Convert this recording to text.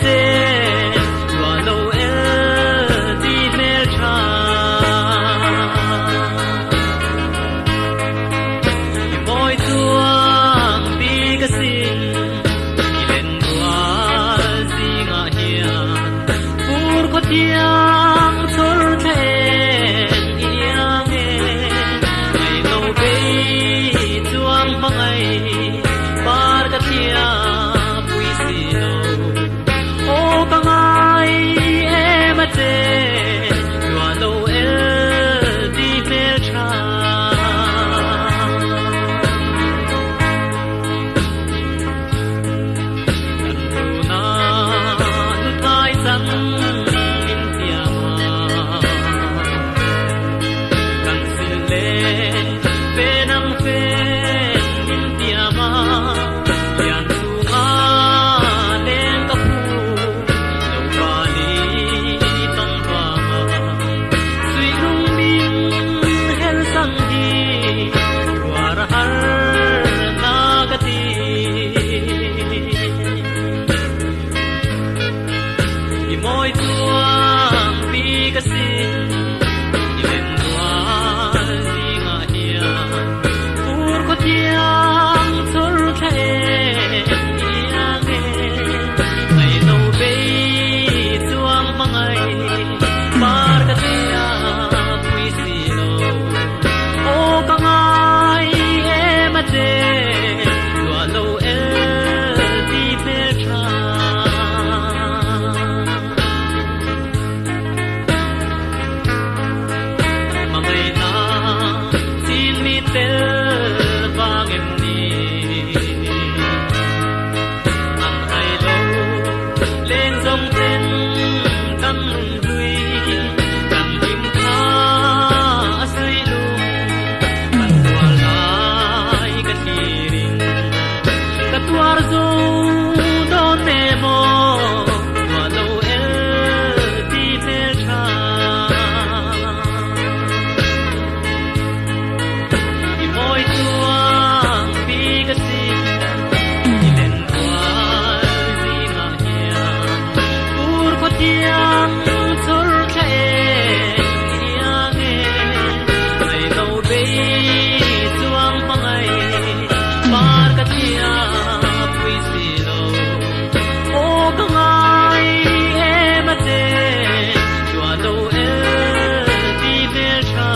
che lua lo el ti hmeltha. I mawi chuang bik asin i len rual zingah hian fur khaw thiang chhawr thla eng i iang e. Ngaihno bei chuang hmangaih par ka thia pui si lo. Aw ka ngai em a che lua lo el ti hmel tha. Kan runa nu thai chan min tiam a, kan sil le fe nang fen min tiam a, lian chunga leng ka phu lo pali tawng vanga suih lung min hel sang hi tuar a har na ka ti. I mawi chuang bik asin i len rual zingah hian fur khaw thiang chhawr thla em i ang e. Ngaihno bei chuang hmangaih par ka tia pui si lo. Aw ka ngai em a che luah lo el ti hmel tha. Hmangaihna chin mi tel vang em ni? An hai lo leng zawng ten kan nun hlui, kan hlim kha a suih lung, kan tuar lai ka thlirin ka tuar zo dawn em aw, tuah lo el ti hmel tha. I mawi chuang bik asin i len rual zingah hian fur khaw thiang chhawr thla eng i iang e. Ngaihno bei chuang hmangaih par ka tia pui si lo. Aw ka ngai em a che chhuah lo el ti hmel tha.